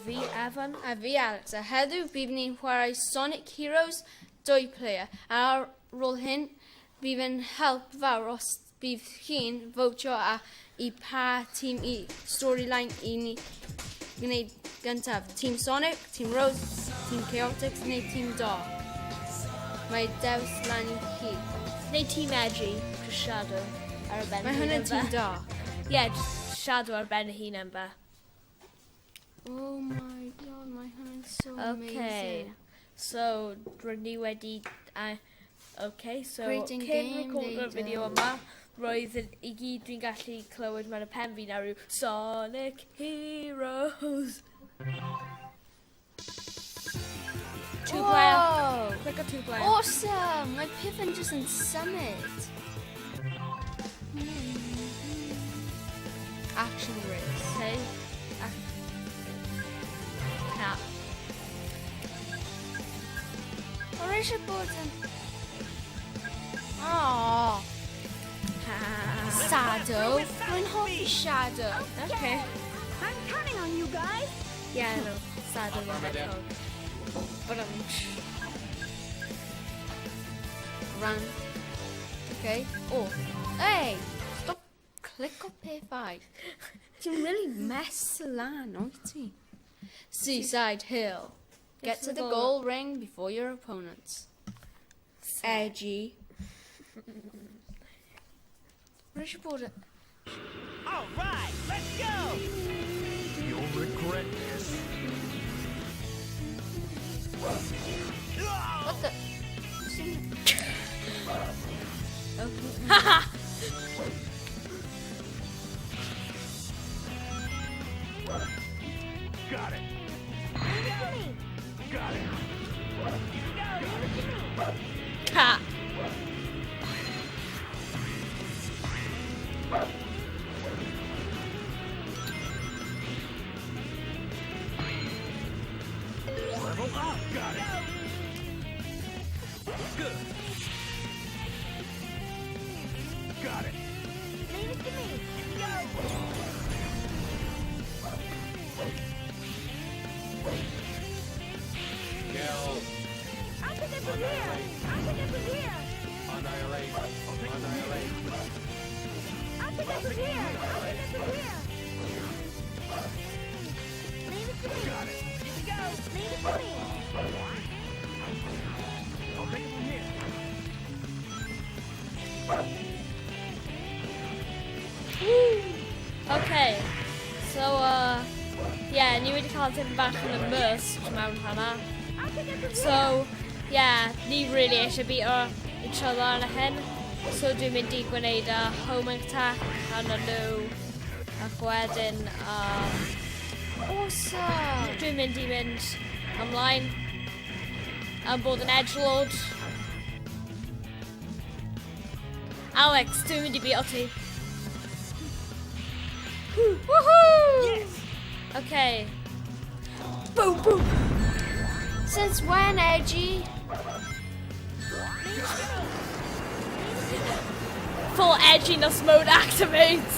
Fi, Evan. A fi, Alex. A heddiw bydd ni'n chwarae Sonic Heroes 2 player. A ar ôl hyn, bydd yn help fawr os bydd chi'n fowtio a i pa tîm i storyline i ni gwneud gyntaf. Team Sonic, Team Rose, Team Chaotix neu Team Dark. Mae dewis lan i chi. Neu Team Edgy, just Shadow ar y ben. Mae hwn yn Team Dark. Yeah, just Shadow ar ben ei hunan fe. Oh my god, mae hwn yn so Okay. amazing. So, rydyn ni wedi... Okay, so, Creating cyn game recordo'r data. fideo yma, roedd yn, i gyd dwi'n gallu clywed mewn y pen fi nawr yw Sonic Heroes. Two player. Whoa! Click on two player. Awesome! Mae pethau'n just yn symud. Action race. Okay. Cap. O'r eisiau bod yn... Oh, Shadow. Rwy'n hoffi Shadow. Okay. I'm counting on you guys. Yeah, I know. Shadow the Hedgehog. But Run. Okay. Oh. Hey! Stop click o pethau. Ti'n really mess lan, o't ti? Seaside Hill. Get to the goal ring before your opponents. Edgy. Rwy'n eisiau bod yn... All right, let's go. You'll regret this. What the... Haha! Got it. Leave it to me. Got it. Leave it to me. Cat. Level up. Got it. Good. Got it. Leave it to me. Go. Kill. I'll pick up from here. I'll pick up from here. Annihilate. Annihilate. I'll pick up from here. I'll pick up from here. Leave it to me. Got it. Go. Leave it to me. I'll take it from here. Okay. So, yeah, ni wedi cael tipyn bach yn immersed mewn hwnna. I'll pick up from here. So, yeah, ni really eisiau beato each other yn y hyn. So dwi'n mynd i gwneud a homing attack arno nhw. Ac wedyn, Awesome! dwi'n mynd i mynd ymlaen am bod yn edgelord. Alex, dwi'n mynd i beato ti. Woohoo! Yes. Okay. Boom, boom. Since when, Edgy? Leave it to me. Leave it to me. Full edginess mode activate.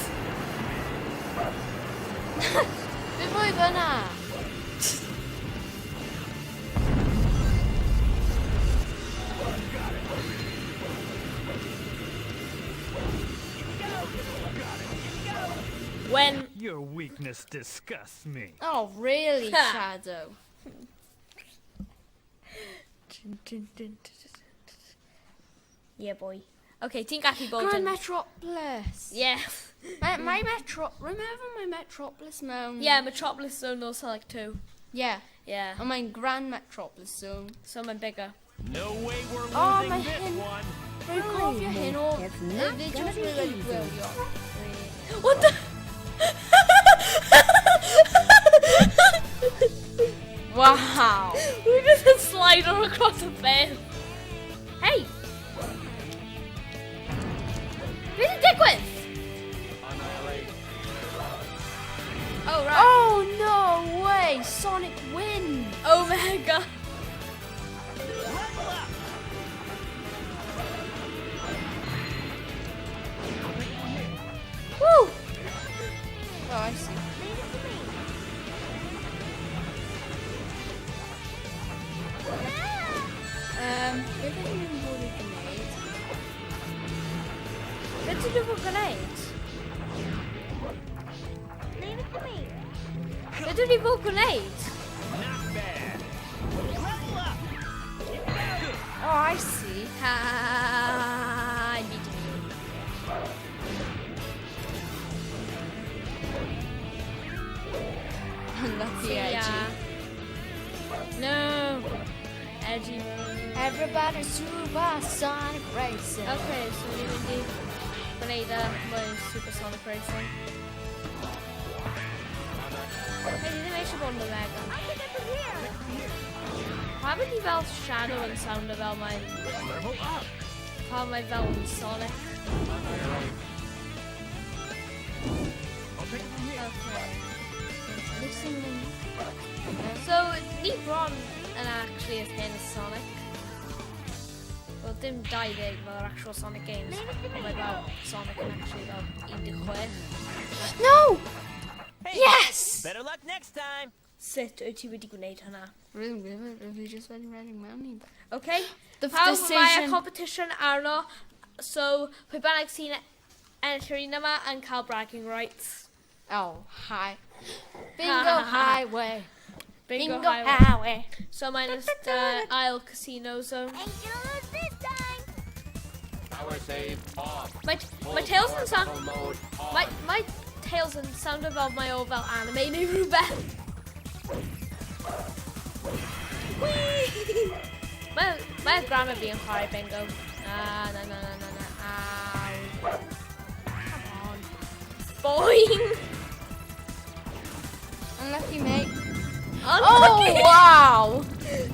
Be fwy fyna? When Your weakness disgusts me. Oh, really, Ha. Shadow? Yeah, boy. Okay, ti'n gallu bod Grand yn... Metropolis. Yeah. My Metro... Remember my Metropolis mewn... Yeah, Metropolis Zone or Sonic 2. Yeah. Yeah. Ond mae'n Grand Metropolis Zone. So mae'n bigger. No way we're losing Oh, my this hen- one. Rwy'n cofio hyn o It's y not fideos gonna be rwy wedi easy. gwylio. What the... Wow. We just a slider across the face. Hey! Beth yn digwydd? Annihilate. Oh, right. Oh, no way. Sonic wins. Oh my god. Level up. I'll take it from here. Woo! Oh, I see. Leave it to me. Beth ydyn nhw'n bod i gwneud? Beth ydyn nhw'n bod gwneud? Leave it to me. Beth ydyn nhw'n bod gwneud? Not bad. Level up. Oh, I see. Ha, I need to. Unlucky Yeah. Edgy. No. Edgy mode. Everybody super Sonic Racing. Okay, so ni'n mynd i gwneud y mwy Supersonic Racing. Hey, di ddim eisiau bod yn Omega. I'll take it from here. Pam ydi fel Shadow yn soundo fel mae... Level up. Pam mae fel yn Sonic? I'll take it from here. Okay. Listen. So, ni bron yn actually as hyn as Sonic. Wel, dim 20 fel yr actual Sonic games. Leave it to Ond me. mae fel Sonic yn actually fel 16. No! Hey, Yes! Better luck next time. Sut wyt ti wedi gwneud hynna? Rwy'n gwybod, rwy'n fi just wedi redeg mewn i. Okay? The Pawb mae y decision. competition arno. So, pwy bynnag sy'n ennill yr un yma yn cael bragging rights. Oh, hi. Bingo highway. Bingo, Bingo highway. highway. So mae'n just ail casino zone. Ain't gonna lose this time. Power save off. Mae, mae Tails yn sound... Mode on. Mae, mae Tails yn soundo fel mae o fel anime neu rhywbeth. Whee! Mae, mae grandma fi yn chwarae bingo. Na, na, na, na, na, na. Aw. Come on. Boing! Unlucky, mate. Unlucky! Oh, wow!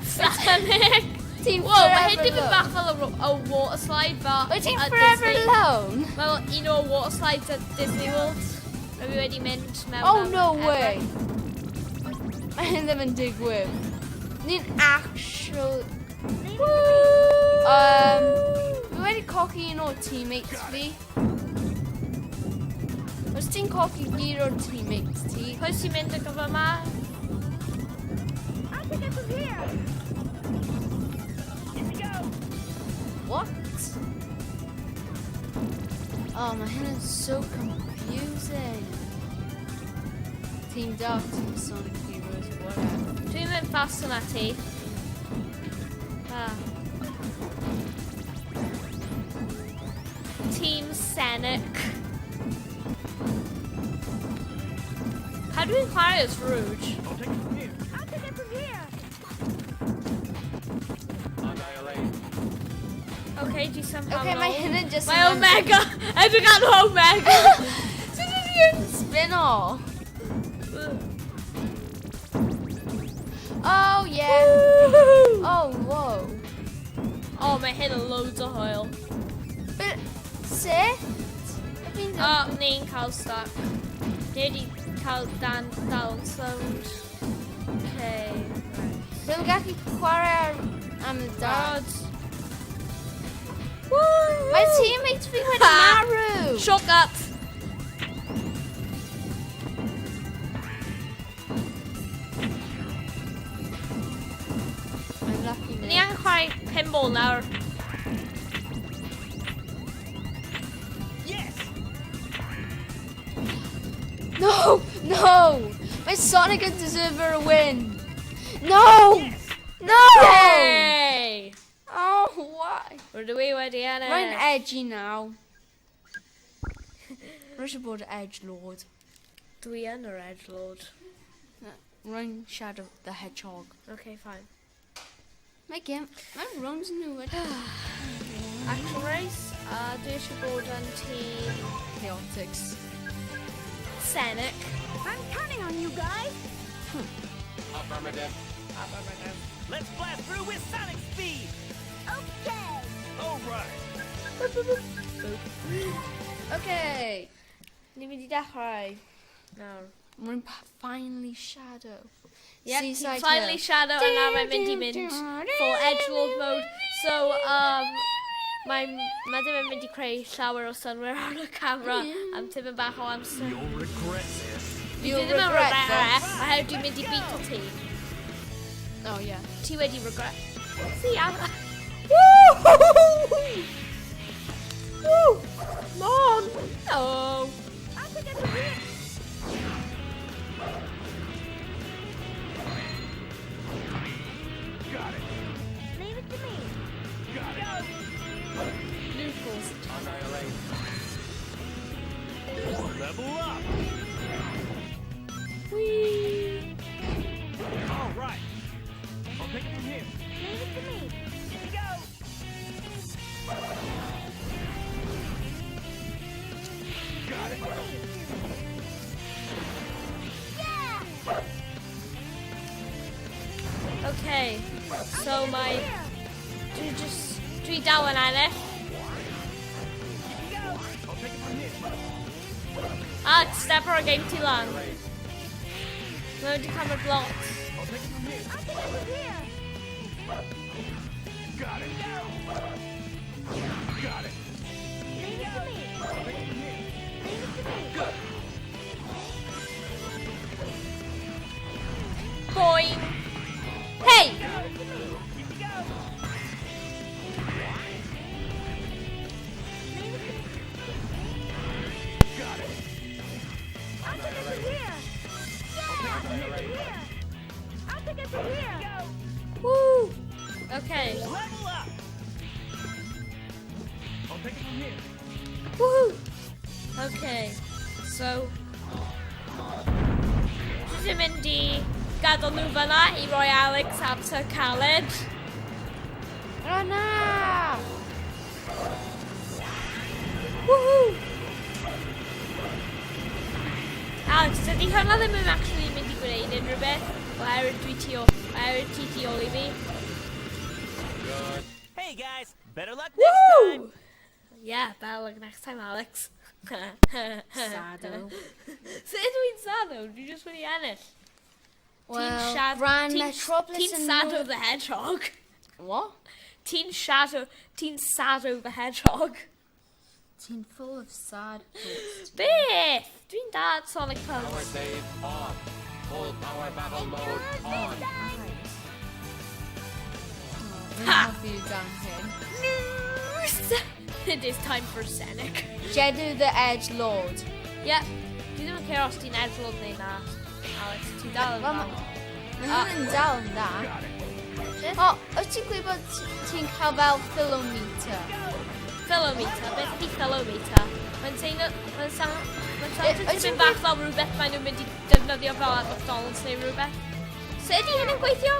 Sonic! Ti'n Whoa, mae hyn forever dipyn alone. bach fel a water slide fel Wyt ti'n at forever Disney. alone? Mae fel un o'r water slides at Disney World. Mae fi wedi mynd mewn Oh, am no ever. way. Mae hyn ddim yn digwydd. Ni'n actual... Leave it to me. Fi wedi cochi un o'r teammates fi. Os ti'n cochi gyd o'r teammates ti, Pwy sy'n mynd y gyfer yma? I'll take it from here. Here we go. What? Oh, mae hyn yn so confusing. Team Dark, Team Sonic Heroes, whatever. Dwi'n mynd fast yna ti. Ah. Team Sonic. Pa dwi'n chwarae as Rouge? I'll take it from here. I'll take it from here. Annihilate. Okay, dwi somehow Okay, mae nôl. hyn yn just... Mae Omega! Edrych ar Omega! Sut ydy yn spin off? Oh, yeah. Oh, whoa. Oh, mae hyn yn loads o hwyl. But, sut? Fi'n Oh, ni'n cael stuck. Ni wedi cael dan, dal yn sownd. Okay, right. Ddim yn gallu chwarae ar, am y dad. God. Woo! Mae teammates fi wedi Ha. marw. Shortcut! I'm lucky Ni now. angen chwarae pinball nawr. Yes. No, no. Mae Sonic yn deserve a win. No! Yes. No! Yay! Oh, why? Rydw i wedi ennill. Rwy'n edgy now. Rwy'n eisiau bod edge lord. Dwi yn yr edge lord. Rwy'n Shadow the Hedgehog. Okay, fine. Mae gem... Mae rowns nhw wedi... Action race. Dwi eisiau bod yn tîm Chaotix. Sonic. I'm counting on you guys. Affirmative. Let's blast through with sonic speed. Okay. All right. Okay. Ni'n mynd i dechrau. Nawr. Rwy'n finally Shadow. Yep, Seaside finally Hill. Shadow, a nawr mae'n mynd i mynd full edgelord mode. So, mae, mae ddim yn mynd i creu llawer o synwyr ar y camera am tipyn bach o amser. You'll regret this. Dwi You'll ddim yn regret regret, this. a hefyd dwi'n mynd i beat ti. Oh, yeah. Ti wedi regret. See, I'm... Woo! Woo! Woo! Come on! No! I'll take it from here. Got it. Leave it to me. Got it. Blue Force. Annihilate. Level up. Whee! All right. I'll take it from here. Leave it to me. Here we go. Got it. Yeah! Okay, so my... Dwi just... Dwi dal yn ennill. I'll take it from here. Alex, step ar y game ti lan. Mae wedi cymryd lot. I'll take it from here. I'll take it from here. Got it. Got it. Leave it to me. I'll take it from here. Leave it to me. Good. Boing! Hey! Leave it to me. Here we go. Leave it to me. Got it. I'll take it from here. Yeah! I'll take it from here. I'll take it from here. Woo! Okay. Level up. I'll take it from here. Woohoo! Okay, so... Dwi ddim mynd i gadael nhw fyna i roi Alex amser caled. O na! Woohoo! Alex, dydy hwnna ddim yn actually mynd i gwneud unrhyw beth oherwydd dwi tu ôl, oherwydd ti tu ôl i fi. Good. Hey guys, better luck next time. Woo! Yeah, better luck next time, Alex. Sado. Sut ydw i'n sado? Dwi jyst wedi ennill. Well, Shad- Ran Ti'n Metropolis Ti'n yn Sado the Hedgehog. What? Ti'n Shadow... Ti'n Sado the Hedgehog. Ti'n full of sad thoughts. Beth? Dwi'n dad Sonic Power Puns. save off. Full power battle mode on. Rwy'n hoffi yw dan hyn. News! It is time for Sonic. Jedu the Edge Lord. Yep. Dwi ddim yn care os ti'n edlod neu na. Alex, ti'n dal yn Wel, dal. Mae hwn yn dal yn dda. O, wyt ti'n gwybod ti'n cael fel filometer? Filometer, beth ydi filometer? Mae'n teimlo, mae'n sound, mae'n Yy, sound wyt tipyn ti'n bach fel rhywbeth maen nhw'n mynd i defnyddio fel at McDonald's neu rhywbeth. So ydy hyn yn gweithio?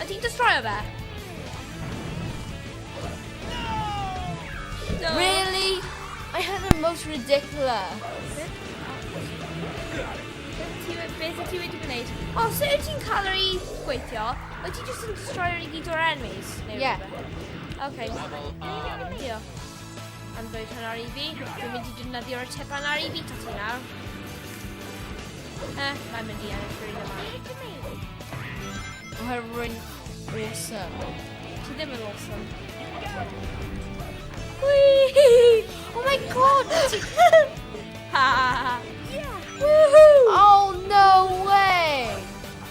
Ydy'n destroyo fe? No. Really? Mae hwn yn most ridiculous. Beth wyt ti wedi gwneud? O, so wyt ti'n cael yr i gweithio? Wyt ti jyst yn destroyo i gyd o'r enemies? Neu Ie. rhywbeth? Okay. Level up. Diolch. Am ddweud hwn ar i fi. Dwi'n mynd i defnyddio'r tip ar i fi ti nawr. Eh, mae'n mynd i ennill yr un yma. Leave it to me. Oherwydd rwy'n awesome. Ti ddim yn awesome. Whee! Oh my god! ti- Ha! Yeah. Woohoo! Oh no way!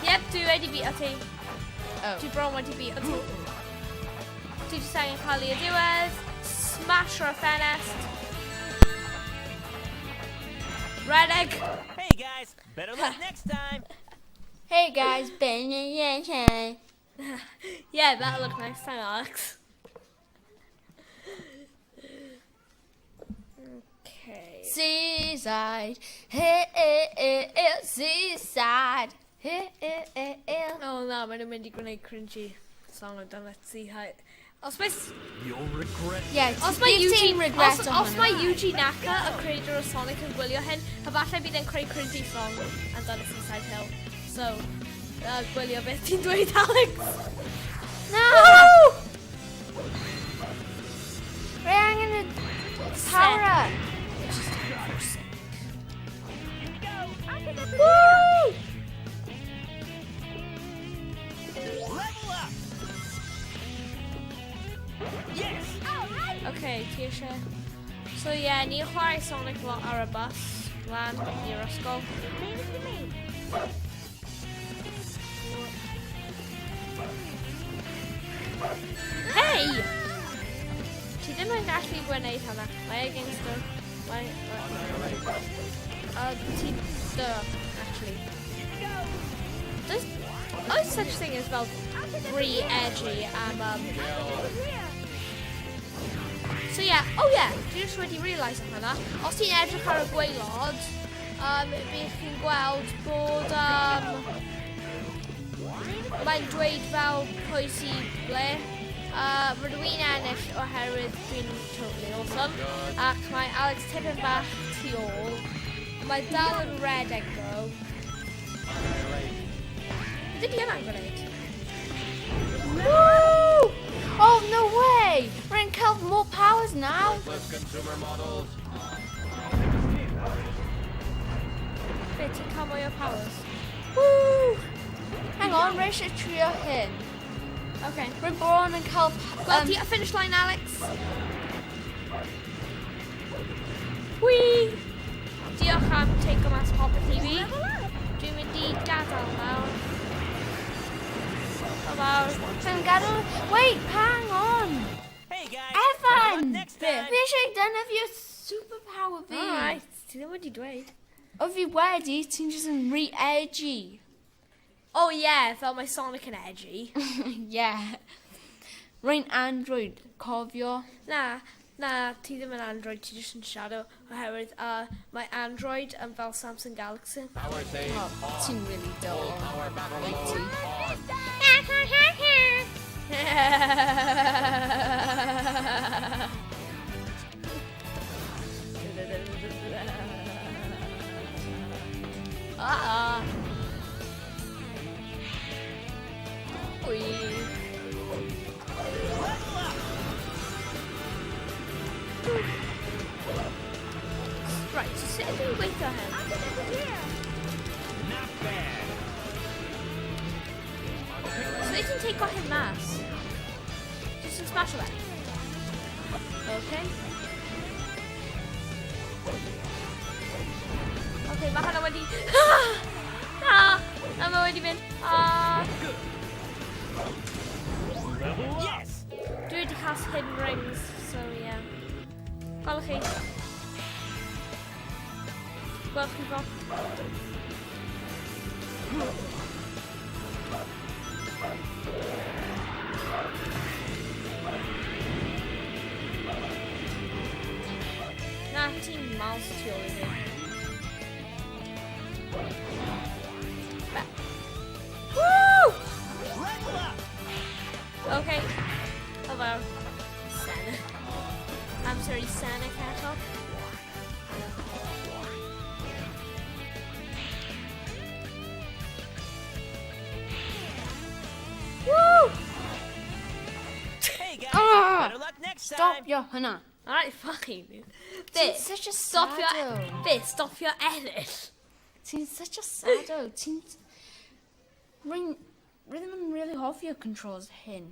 Yep, dwi wedi beat ti. Oh. Dwi bron wedi beat ti. Dwi jyst angen cael i y diwedd. Smash o'r ffenest. Redeg. Hey guys, better luck next time. Hey guys, Ben and Yeah, that'll look nice time, Alex. Okay. Seaside, hey, hey, hey, hey, seaside, hey, hey, hey, hey. Oh na, maen nhw'n mynd i gwneud cringy song amdano Seaside. Os mae, You'll regret Yeah, os mae bydd Yuji, ti'n regret os, o os hwnna. mae Yuji Naka, y creator o Sonic, yn gwylio hyn, efallai bydd e'n creu cringy song amdano Seaside Hill. So, gwylio beth ti'n dweud, Alex. Na! Rwy angen y power up. I'll take it from Woo! Level up. Yes. here. All right. Okay, ti eisiau... So ie, yeah, ni'n chwarae Sonic lot ar y bus lan i'r ysgol. Leave it to me. Hey! Ti ddim yn gallu gwneud hwnna. Mae against the... Mae... Ti... Duh, actually. Does... Oes such thing as fel re edgy am... So yeah, oh yeah, dwi jyst wedi realise hwnna. Os ti'n edrych ar y gwaelod, bydd chi'n gweld bod mae'n dweud fel pwy sy'n ble. Rydw i'n ennill oherwydd dwi'n totally awesome. Ac mae Alex tipyn bach tu ôl. Mae dal yn redeg though. Beth ydy hwnna'n gwneud? Woo! Oh, no way! Rwy'n cael more powers now. Worthless consumer models. Be, ti'n cael mwy o powers? Woo! Hang on, rwy eisiau trio hyn. Okay. Rwy'n bron yn cael... Gweld ti a finish line, Alex. Whee! Diolch am take o mas popeth i fi. Dwi'n mynd i gadael nawr. Fawr. Ti'n gadael... Wait, hang on! Hey guys! Evan! Next time. Fi eisiau defnyddio superpower fi. Alright, ti ddim wedi dweud. O fi wedi, ti'n just yn re edgy. Oh yeah, fel mae Sonic yn edgy. Yeah. Rwy'n Android, cofio. Na, na, ti ddim yn Android, ti jyst yn Shadow, oherwydd mae Android yn fel Samsung Galaxy. Power save Oh, on. ti'n really dull. Power battle Wyt mode ti? on. Ah. Wee. Right, so sut ydw i'n gweithio hyn? Not bad. So they can take o hyn mas? Just yn smash o fe? Okay. Okay, mae hwnna wedi... Na! Na, mae wedi mynd... Ah! Level up. Yes! Dwi wedi cael hidden rings, so yeah. Gwelwch chi. Gwelwch chi bob. Na, ti'n miles tu ôl i fi. Woo! Level up! Okay. Hello. Senna. I'm sorry, Sonic Hedgehog. Woo! Hey guys! Ah! Better luck next time! Stop your hwnna. Alright, fine. Ti'n Be? such a Stop your... sado. Be? Stop your ennill. Ti'n such a sado. Ti'n... Rwy'n... Rwy ddim yn really hoffi y controls hyn.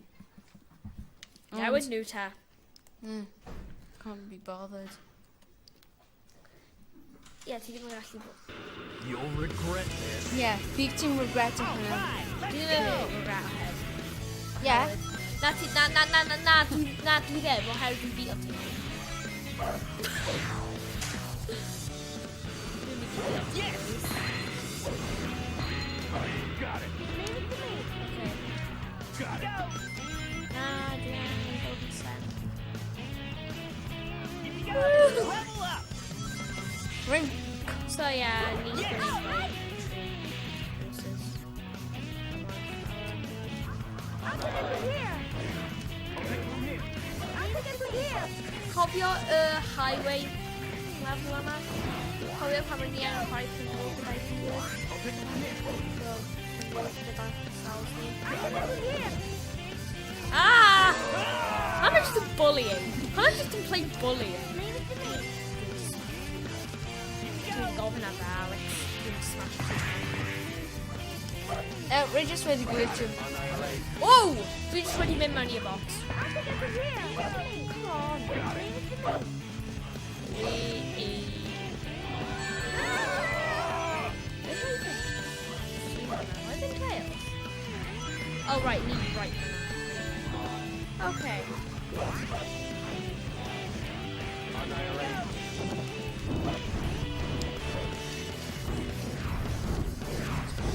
Newid nhw ta. Can't be bothered. Ie, ti ddim yn gallu bod. You'll regret this. Yeah, bydd ti'n regret hwnna. Right, let's Dwi ddim go! yn regret hyn. Yeah. Na, ti, na, na, na, na, na, dwi, na, dwi ddim, oherwydd dwi'n beat ti. Dwi'n mynd i beat ti. Yes! Got it. Okay. Got it. Go! Na, dwi angen bod yn sen. You got it! Level up! Rwy'n... So yeah, ni Yes! gwneud tri horses. I'll take it from here. I'll take it from here. Cofio y highway level yma? Cofio pan rydyn ni angen chwarae pinball gyda'i gilydd? So, pinball gyda ourselves ni. I'll take it from here. Ah! I'm just yn bullying. I'm just yn play bullying. Leave it to me. Dwi'n gofyn ar fe, Alex. Dwi'n smash ti. Rwy just wedi glitch. Oh! Dwi just wedi mynd mewn i'r box. I'll take it from here. Leave it to me. Come on. Leave it to me. We Beth oedd e? Oedd yn Tails? Oh right, ni right. Okay. Annihilate.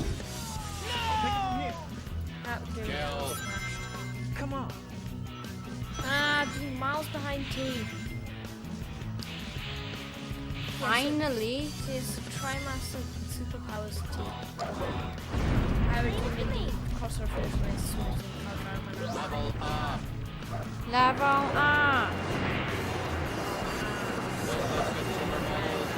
I'll take it from here. That really Kill. smashed. Come on. Ah, dwi'n miles behind ti. Finally. Is try master superpowers ti. Hefyd dwi'n mynd i cross o'r finish line as soon as dwi'n cael draw yna. Level up. Lefel A. Bulldoze consumer mode.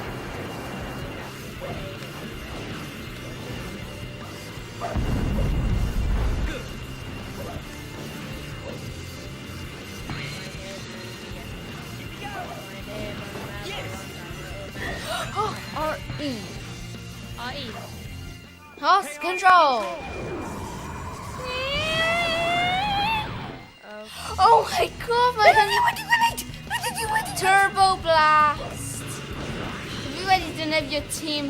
Oh, R E. R E. Horse control. Oh my god, mae hynny wedi gwneud! Beth ydi wedi Turbo Blast! Fi wedi defnyddio Team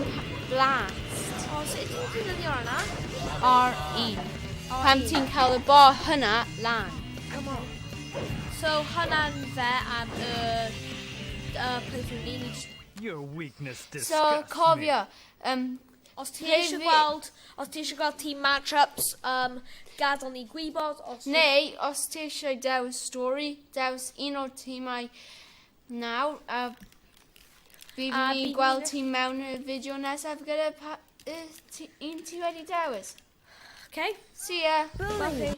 Blast. O, sut ydyn nhw'n defnyddio hwnna? R E. Pam ti'n cael y bar hynna lan. Come on. So, hwnna'n fe am y playthrough ni. Ni jyst- Your weakness disgusts So, me. cofio, um, Os ti Play eisiau fi- gweld, os ti eisiau gweld team matchups, gadael ni gwybod. Os ti- neu os ti eisiau dewis stori, dewis un o'r tîmau nawr, a bydd A ni'n bydd gweld ni'n- ti mewn y fideo nesaf gyda pa, y, ti, un ti wedi dewis. Okay? See ya! Bye.